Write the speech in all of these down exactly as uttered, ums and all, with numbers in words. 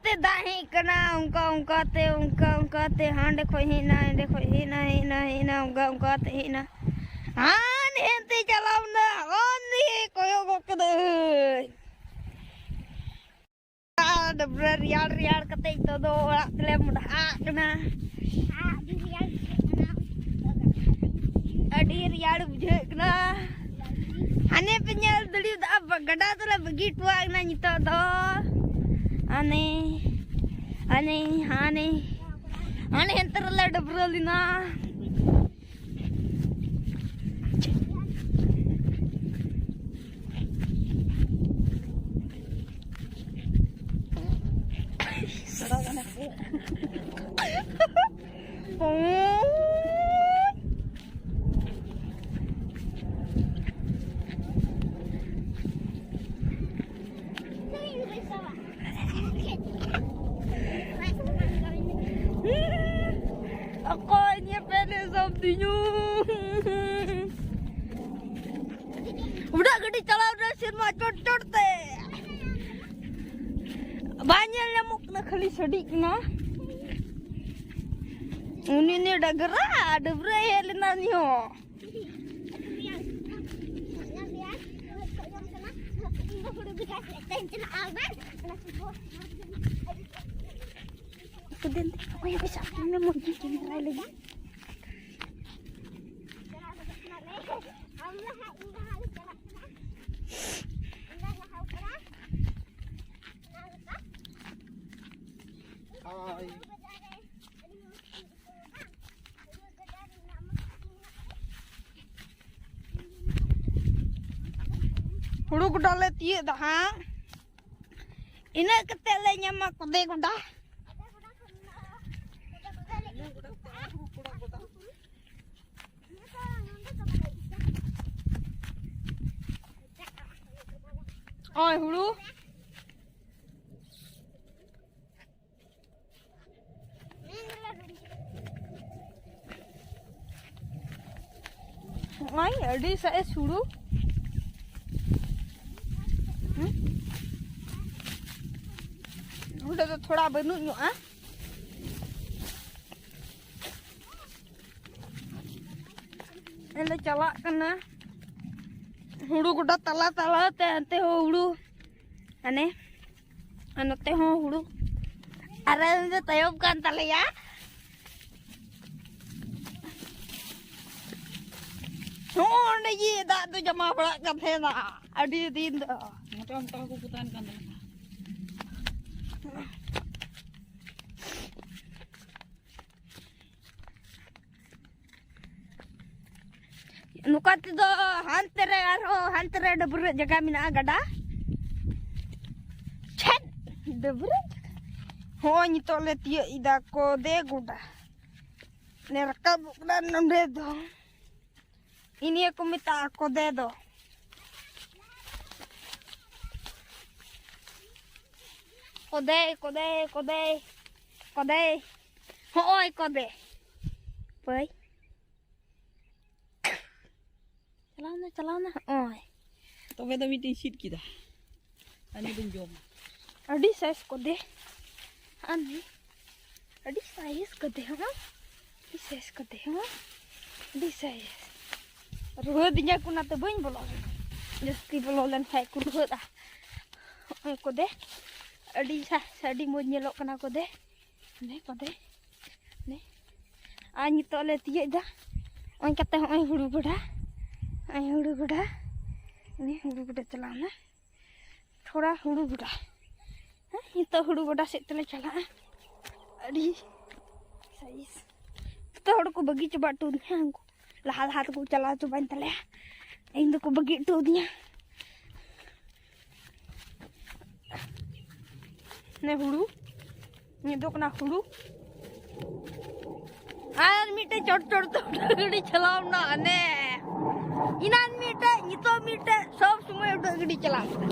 ᱛᱮ ᱫᱟᱜ ᱦᱮᱡ ᱠᱟᱱᱟ, ᱚᱱᱠᱟ ᱚᱱᱠᱟ ᱛᱮ, ᱚᱱᱠᱟ ᱚᱱᱠᱟ ᱛᱮ, ᱦᱟᱸᱰᱮ ᱠᱷᱚᱡ ᱦᱮᱡ ᱮᱱᱟ, ᱦᱮᱸᱰᱮ ᱠᱷᱚᱡ ᱦᱮᱡ ᱮᱱᱟ, ᱦᱮᱡ ᱮᱱᱟ, ᱦᱮᱡ ᱮᱱᱟ, ᱚᱱᱠᱟ ᱚᱱᱠᱟ ᱛᱮ ᱦᱮᱡ ᱮᱱᱟ᱾ ᱦᱟᱱᱮ ᱦᱟᱱᱛᱮ ᱪᱟᱞᱟᱣ ᱮᱱᱟ, ᱦᱟᱱᱮ ᱠᱚᱭᱚᱜ ᱜᱚᱫ ᱠᱟᱹᱫᱟᱹᱧ᱾ ᱰᱟᱹᱵᱽᱨᱟᱹ ᱨᱮᱭᱟᱲ ᱨᱮᱭᱟᱲ ᱠᱟᱛᱮ ᱱᱤᱛᱚᱜ ᱫᱚ ᱚᱲᱟᱜ ᱛᱮᱞᱮ ᱢᱚᱰᱦᱟᱜ ᱠᱟᱱᱟ᱾ ᱟᱹᱰᱤ ᱨᱮᱭᱟᱲ ᱵᱩᱡᱷᱟᱹᱜ ᱠᱟᱱᱟ᱾ ᱟᱹᱰᱤ ᱨᱮᱭᱟᱲ ᱵᱩᱡᱷᱟᱹᱜ ᱠᱟᱱᱟ᱾ ᱦᱟᱱᱮ ᱯᱮ ᱧᱮᱞ ᱫᱟᱲᱮᱭᱟᱫᱟ, ᱜᱟᱰᱟ ᱫᱚᱞᱮ ᱵᱟᱹᱜᱤ ᱦᱚᱴᱚᱣᱟᱜ ᱠᱟᱱᱟ ᱱᱤᱛᱚᱜ ᱫᱚ᱾ ᱦᱟᱱᱮ, ᱦᱟᱱᱮ, ᱦᱟᱱᱮ, ᱦᱟᱱᱮ ᱦᱟᱱᱛᱮ ᱨᱮᱞᱮ ᱰᱟᱹᱵᱽᱨᱟᱹ ᱞᱮᱱᱟ᱾ ᱚᱠᱚᱭ ᱧᱮᱯᱮᱞᱮ ᱥᱟᱵᱫᱤᱧᱩ? ᱩᱰᱟᱹᱜ ᱜᱟᱹᱰᱤ ᱪᱟᱞᱟᱣ ᱨᱮ ᱥᱮᱨᱢᱟ ᱪᱚᱴ ᱪᱚᱴ ᱛᱮ ᱵᱟᱭ ᱧᱮᱞ ᱧᱟᱢᱚᱜ ᱠᱟᱱᱟ, ᱠᱷᱟᱹᱞᱤ ᱥᱟᱰᱤᱜ ᱠᱟᱱᱟ᱾ ᱩᱱᱤ ᱩᱱᱤ ᱰᱟᱹᱵᱽᱨᱟᱹ ᱰᱟᱹᱵᱽᱨᱟᱹ ᱦᱮᱡ ᱞᱮᱱᱟ ᱩᱱᱤ ᱦᱚᱸ᱾ ᱠᱩᱫᱤᱱ ᱚᱠᱚᱭ ᱦᱚᱸ ᱥᱟᱵ ᱢᱮ ᱢᱚᱡᱽ ᱜᱮ ᱠᱮᱢᱮᱨᱟ ᱞᱟᱹᱜᱤᱫ᱾ ᱦᱳᱭ᱾ ᱦᱩᱲᱩ ᱜᱚᱰᱟ ᱞᱮ ᱛᱤᱭᱳᱜ ᱫᱟ ᱦᱟᱸᱜ᱾ ᱤᱱᱟᱹᱜ ᱠᱟᱛᱮ ᱞᱮ ᱧᱟᱢᱟ ᱠᱚᱫᱮ ᱜᱚᱰᱟ᱾ ᱳᱭ ᱦᱩᱲᱩ᱾ ᱱᱚᱜᱼᱚᱭ ᱟᱹᱰᱤ ᱥᱟᱜ ᱮ ᱥᱩᱲᱩ᱾ ᱦᱩᱸ? ᱚᱸᱰᱮ ᱫᱚ ᱛᱷᱚᱲᱟ ᱵᱟᱹᱱᱩᱜ ᱧᱚᱜᱼᱟ᱾ ᱟᱞᱮ ᱪᱟᱞᱟᱜ ᱠᱟᱱᱟ᱾ ᱦᱩᱲᱩ ᱜᱚᱰᱟ ᱛᱟᱞᱟ ᱛᱟᱞᱟ ᱛᱮ, ᱦᱟᱱᱛᱮ ᱦᱚᱸ ᱦᱩᱲᱩ, ᱦᱟᱱᱮ, ᱟᱨ ᱱᱚᱛᱮ ᱦᱚᱸ ᱦᱩᱲᱩ᱾ ᱟᱨ ᱟᱞᱮ ᱫᱚ ᱛᱟᱭᱚᱢ ᱠᱟᱱ ᱛᱟᱞᱮᱭᱟ᱾ ᱦᱚᱸ, ᱚᱸᱰᱮ ᱜᱮ ᱫᱟᱜ ᱫᱚ ᱡᱟᱢᱟ ᱵᱟᱲᱟᱜ ᱠᱟᱱ ᱛᱟᱦᱮᱱᱟ ᱟᱹᱰᱤ ᱫᱤᱱ ᱫᱚ᱾ ᱢᱚᱴᱟ ᱢᱚᱴᱟ ᱦᱟᱹᱠᱩ ᱠᱚ ᱛᱟᱦᱮᱱ ᱠᱟᱱ ᱛᱟᱦᱮᱱᱟ᱾ ᱱᱚᱝᱠᱟ ᱛᱮᱫᱚ ᱦᱟᱱᱛᱮ ᱨᱮ ᱟᱨᱦᱚᱸ ᱦᱟᱱᱛᱮ ᱨᱮ ᱰᱟᱹᱵᱽᱨᱟᱹᱜ ᱡᱟᱭᱜᱟ ᱢᱮᱱᱟᱜᱼᱟ, ᱜᱟᱰᱟ᱾ ᱪᱷᱮᱫ! ᱰᱟᱹᱵᱽᱨᱟᱹᱜ ᱡᱟᱭᱜᱟ᱾ ᱦᱚᱸᱜᱼᱚᱭ ᱱᱤᱛᱚᱜ ᱞᱮ ᱛᱤᱭᱟᱹᱜ ᱮᱫᱟ ᱠᱚᱫᱮ ᱜᱚᱰᱟ᱾ ᱞᱮ ᱨᱟᱠᱟᱵᱚᱜ ᱠᱟᱱᱟ ᱱᱚᱸᱰᱮ ᱫᱚ᱾ ᱤᱱᱤᱭᱟᱹ ᱠᱚ ᱢᱮᱛᱟᱜᱼᱟ ᱠᱚᱫᱮ ᱫᱚ᱾ ᱠᱚᱫᱮ, ᱠᱚᱫᱮ, ᱠᱚᱫᱮ, ᱠᱚᱫᱮ᱾ ᱦᱚᱸᱜᱼᱚᱭ ᱠᱚᱫᱮ᱾ ᱯᱟᱹᱭ᱾ ᱪᱟᱞᱟᱣᱱᱟ, ᱪᱟᱞᱟᱣᱱᱟ, ᱦᱚᱸᱜᱼᱚᱭ᱾ ᱛᱚᱵᱮ ᱫᱚ ᱢᱤᱫᱴᱤᱧ ᱥᱤᱫ ᱠᱮᱫᱟ᱾ ᱟᱨ ᱱᱤᱭᱟᱹ ᱫᱚᱧ ᱡᱚᱢᱟ᱾ ᱟᱹᱰᱤ ᱥᱟᱭᱤᱡ ᱠᱚᱫᱮ᱾ ᱟᱨ ᱱᱤᱭᱟᱹ ᱟᱹᱰᱤ ᱥᱟᱭᱤᱡ ᱠᱚᱫᱮ, ᱦᱚᱸ᱾ ᱟᱹᱰᱤ ᱥᱟᱭᱤᱡ ᱠᱚᱫᱮ, ᱦᱚᱸ᱾ ᱟᱹᱰᱤ ᱥᱟᱭᱤᱡ᱾ ᱨᱩᱣᱟᱹᱫᱤᱧᱟ ᱠᱚ, ᱚᱱᱟᱛᱮ ᱵᱟᱹᱧ ᱵᱚᱞᱚ ᱞᱮᱱᱟ᱾ ᱡᱟᱹᱥᱛᱤ ᱵᱚᱞᱚ ᱞᱮᱱ ᱠᱷᱟᱡ ᱠᱚ ᱨᱩᱣᱟᱹᱫᱼᱟ᱾ ᱦᱚᱸᱜᱼᱚᱭ ᱠᱚᱫᱮ᱾ ᱟᱹᱰᱤ ᱥᱟ-, ᱟᱹᱰᱤ ᱢᱚᱡᱽ ᱧᱮᱞᱚᱜ ᱠᱟᱱᱟ ᱠᱚᱫᱮ᱾ ᱚᱱᱮ ᱠᱚᱫᱮ᱾ ᱚᱱᱮ᱾ ᱟᱨ ᱱᱤᱛᱚᱜ ᱞᱮ ᱛᱤᱭᱳᱜ ᱮᱫᱟ᱾ ᱱᱚᱜᱼᱚᱭ ᱠᱟᱛᱮ ᱦᱚᱸᱜᱼᱚᱭ ᱦᱩᱲᱩ ᱜᱚᱰᱟ᱾ ᱱᱚᱜᱼᱚᱭ ᱦᱩᱲᱩ ᱜᱚᱰᱟ᱾ ᱚᱱᱮ ᱦᱩᱲᱩ ᱜᱚᱰᱟ ᱪᱟᱞᱟᱣᱱᱟ᱾ ᱛᱷᱚᱲᱟ ᱦᱩᱲᱩ ᱜᱚᱰᱟ᱾ ᱦᱮᱸ, ᱱᱤᱛᱚᱜ ᱦᱩᱲᱩ ᱜᱚᱰᱟ ᱥᱮᱫ ᱛᱮᱞᱮ ᱪᱟᱞᱟᱜᱼᱟ᱾ ᱟᱹᱰᱤ ᱥᱟᱭᱤᱥ᱾ ᱡᱚᱛᱚ ᱦᱚᱲ ᱠᱚ ᱵᱟᱹᱜᱤ ᱪᱟᱵᱟ ᱦᱚᱴᱚ ᱟᱹᱫᱤᱧᱟ᱾ ᱩᱱᱠᱩ ᱞᱟᱦᱟ ᱞᱟᱦᱟ ᱛᱮᱠᱚ ᱪᱟᱞᱟᱣ ᱪᱟᱵᱟᱭᱮᱱ ᱛᱟᱞᱮᱭᱟ᱾ ᱤᱧ ᱫᱚᱠᱚ ᱵᱟᱹᱜᱤ ᱦᱚᱴᱚ ᱟᱹᱫᱤᱧᱟ᱾ ᱱᱮ ᱦᱩᱲᱩ᱾ ᱱᱤᱭᱟᱹ ᱫᱚ ᱠᱟᱱᱟ ᱦᱩᱲᱩ᱾ ᱟᱨ ᱢᱤᱫᱴᱮᱡ ᱪᱚᱴ ᱪᱚᱴ ᱛᱮ ᱩᱰᱟᱹᱜ ᱜᱟᱹᱰᱤ ᱪᱟᱞᱟᱣ ᱮᱱᱟ ᱦᱟᱱᱮ᱾ ᱮᱱᱟᱱ ᱢᱤᱫᱴᱮᱡ, ᱱᱤᱛᱚᱜ ᱢᱤᱫᱴᱮᱡ, ᱥᱚᱵ ᱥᱚᱢᱚᱭ ᱩᱰᱟᱹᱜ ᱜᱟᱹᱰᱤ ᱪᱟᱞᱟᱣ ᱮᱱᱟ᱾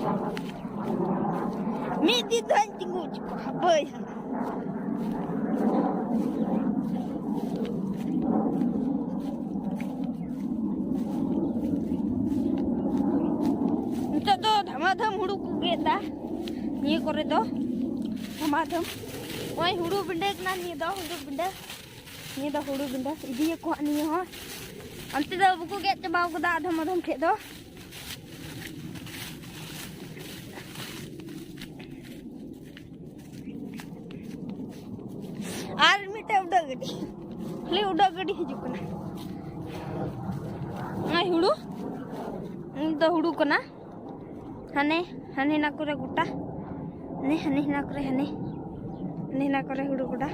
ᱢᱤᱫ ᱫᱤᱱ ᱫᱚ ᱦᱟᱸᱜ ᱤᱧ ᱛᱤᱸᱜᱩ ᱦᱚᱪᱚ ᱠᱚᱣᱟ, ᱦᱟᱯᱳᱭ ᱦᱟᱸᱜ᱾ ᱱᱤᱛᱚᱜ ᱫᱚ ᱫᱷᱟᱢᱟᱫᱷᱟᱢ ᱦᱩᱲᱩ ᱠᱚ ᱜᱮᱫ ᱮᱫᱟ ᱱᱤᱭᱟᱹ ᱠᱚᱨᱮ ᱫᱚ᱾ ᱟᱫᱚᱢ ᱱᱚᱜᱼᱚᱭ ᱦᱩᱲᱩ ᱵᱤᱸᱰᱟᱹ ᱠᱟᱱᱟ, ᱱᱤᱭᱟᱹ ᱫᱚ ᱦᱩᱲᱩ ᱵᱤᱸᱰᱟᱹ᱾ ᱱᱤᱭᱟᱹ ᱫᱚ ᱦᱩᱲᱩ ᱵᱤᱸᱰᱟᱹ ᱤᱫᱤᱭᱟᱠᱚ ᱦᱟᱸᱜ ᱱᱤᱭᱟᱹ ᱦᱚᱸ᱾ ᱚᱱᱛᱮ ᱫᱚ ᱵᱟᱠᱚ ᱜᱮᱫ ᱪᱟᱵᱟᱣ ᱠᱟᱫᱟ ᱟᱫᱚᱢ ᱟᱫᱚᱢ ᱴᱷᱮᱡ ᱫᱚ᱾ ᱟᱨ ᱢᱤᱫᱴᱮᱡ ᱩᱰᱟᱹᱜ ᱜᱟᱹᱰᱤ, ᱠᱷᱟᱹᱞᱤ ᱩᱰᱟᱹᱜ ᱜᱟᱹᱰᱤ ᱦᱤᱡᱩᱜ ᱠᱟᱱᱟ᱾ ᱱᱚᱜᱼᱚᱭ ᱦᱩᱲᱩ, ᱱᱤᱛ ᱫᱚ ᱦᱩᱲᱩ ᱠᱟᱱᱟ᱾ ᱦᱟᱱᱮ, ᱦᱟᱱᱮ ᱦᱟᱱᱟ ᱠᱚᱨᱮ ᱜᱚᱴᱟ, ᱦᱟᱱᱮ, ᱦᱟᱱᱮ ᱦᱟᱱᱟ ᱠᱚᱨᱮ, ᱦᱟᱱᱮ, ᱦᱟᱱᱮ ᱦᱟᱱᱟ ᱠᱚᱨᱮ ᱦᱩᱲᱩ ᱜᱚᱰᱟ᱾